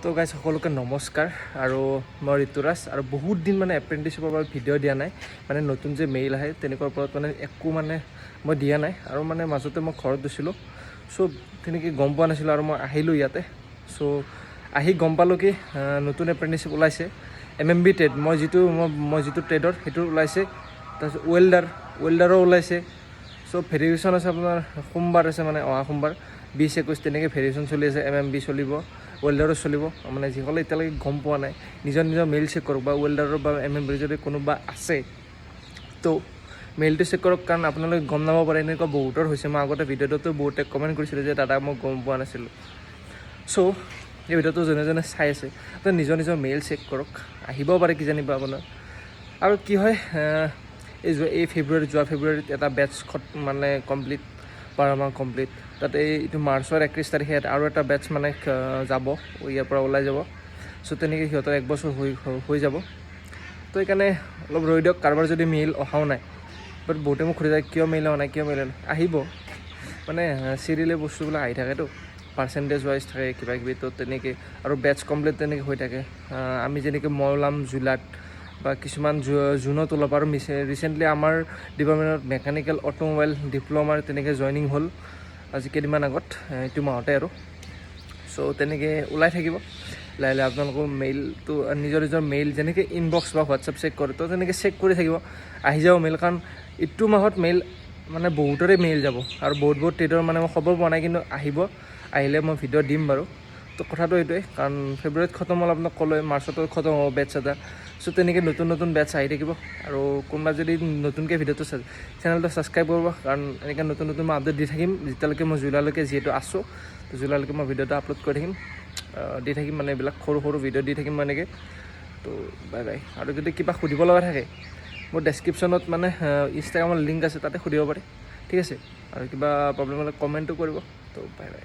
তো গাইজ, সকলোকে নমস্কাৰ আৰু মই ঋতুৰাজ। আৰু বহুত দিন মানে এপ্ৰেণ্টিছৰ পৰা ভিডিঅ' দিয়া নাই, মানে নতুন যে মেইল আহে তেনেকুৱাৰ ওপৰত মানে একো মানে মই দিয়া নাই। আৰু মানে মাজতে মই ঘৰত গৈছিলোঁ, চ' তেনেকৈ গম পোৱা নাছিলোঁ আৰু মই আহিলোঁ ইয়াতে। চ' আহি গম পালোঁ কি নতুন এপ্ৰেণ্টিছশ্বিপ ওলাইছে, এমএমভি ট্ৰেড। মই যিটো ট্ৰেডৰ সেইটো ওলাইছে। তাৰপিছত ৱেল্ডাৰো ওলাইছে। চ' ভেৰিফিকেশ্যন আছে আপোনাৰ সোমবাৰ আছে, মানে অহা সোমবাৰ 20, 21 তেনেকৈ ভেৰিফিকেশ্যন চলি আছে। এমএমভি চলিব, ৱেল্ডাৰো চলিব। মানে যিসকলে এতিয়ালৈকে গম পোৱা নাই, নিজৰ নিজৰ মেইল চেক কৰক, বা ৱেল্ডাৰৰ বা এমএমভিৰ যদি কোনোবা আছে তো মেইলটো চেক কৰক, কাৰণ আপোনালোকে গম নাপাব পাৰে। এনেকুৱা বহুতৰ হৈছে। মই আগতে ভিডিঅ'টোতো বহুতে কমেণ্ট কৰিছিলে যে দাদা, মই গম পোৱা নাছিলোঁ। চ' এই ভিডিঅ'টো যোনে যোনে চাই আছে, তো নিজৰ নিজৰ মেইল চেক কৰক, আহিব পাৰে কিজানিবা আপোনাৰ। আৰু কি হয়, এই ফেব্ৰুৱাৰী, যোৱা ফেব্ৰুৱাৰীত এটা বেটছ মানে কমপ্লিট, 12 মাহ কমপ্লিট। তাতে এইটো মাৰ্চৰ 31 তাৰিখে আৰু এটা বেটছ মানে যাব, ইয়াৰ পৰা ওলাই যাব। চ' তেনেকৈ সিহঁতৰ এক বছৰ হৈ হৈ যাব। তো সেইকাৰণে অলপ ৰৈ দিয়ক, কাৰোবাৰ যদি মেইল অহাও নাই। বাট বহুতে মোক সুধি যায়, কিয় মেইল অহা নাই, কিয় মেইল অহা নাই? আহিব, মানে চিৰিয়েলে বস্তুবিলাক আহি থাকেতো, পাৰ্চেণ্টেজ ৱাইজ থাকে কিবা কিবি, তো তেনেকৈ আৰু বেটছ কমপ্লিট তেনেকৈ হৈ থাকে। আমি যেনেকৈ মই ওলাম জুলাইত বা কিছুমান জুনত ওলাব। আৰু ৰিচেণ্টলি আমাৰ ডিপাৰ্টমেণ্টত মেকানিকেল অট'মোবাইল ডিপ্ল'মাৰ তেনেকৈ জইনিং হ'ল আজি কেইদিনমান আগত, এইটো মাহতে। আৰু চ' তেনেকৈ ওলাই থাকিব লাহে লাহে। আপোনালোকৰ মেইলটো নিজৰ নিজৰ মেইল যেনেকৈ ইনবক্স বা হোৱাটছএপ চেক কৰে, তো তেনেকৈ চেক কৰি থাকিব, আহি যাব মেইল। কাৰণ ইটো মাহত মেইল মানে বহুতৰে মেইল যাব আৰু বহুত বহুত ট্ৰেডৰ মানে মই খবৰ পোৱা নাই, কিন্তু আহিব। আহিলে মই ভিডিঅ' দিম বাৰু। তো কথাটো এইটোৱে, কাৰণ ফেব্ৰুৱাৰীত খতম হ'ল, আপোনাক ক'লোৱে, মাৰ্চতো খতম হ'ব বেটছ এটা। চ' তেনেকৈ নতুন নতুন বেটছ আহি থাকিব। আৰু কোনোবা যদি নতুনকৈ ভিডিঅ'টো চেনেলটো ছাবস্ক্ৰাইব কৰিব, কাৰণ এনেকৈ নতুন নতুন মই আপডেট দি থাকিম যেতিয়ালৈকে মই জুলাইলৈকে যিহেতু আছোঁ, তো জুলাইলৈকে মই ভিডিঅ'টো আপলোড কৰি থাকিম, দি থাকিম, মানে এইবিলাক সৰু সৰু ভিডিঅ' দি থাকিম মই এনেকৈ। তো বাই বাই। আৰু যদি কিবা সুধিব লগা থাকে, মোৰ ডেছক্ৰিপশ্যনত মানে ইনষ্টাগ্ৰামৰ লিংক আছে, তাতে সুধিব পাৰে, ঠিক আছে। আৰু কিবা প্ৰব্লেম হ'লে কমেণ্টো কৰিব। তো বাই বাই।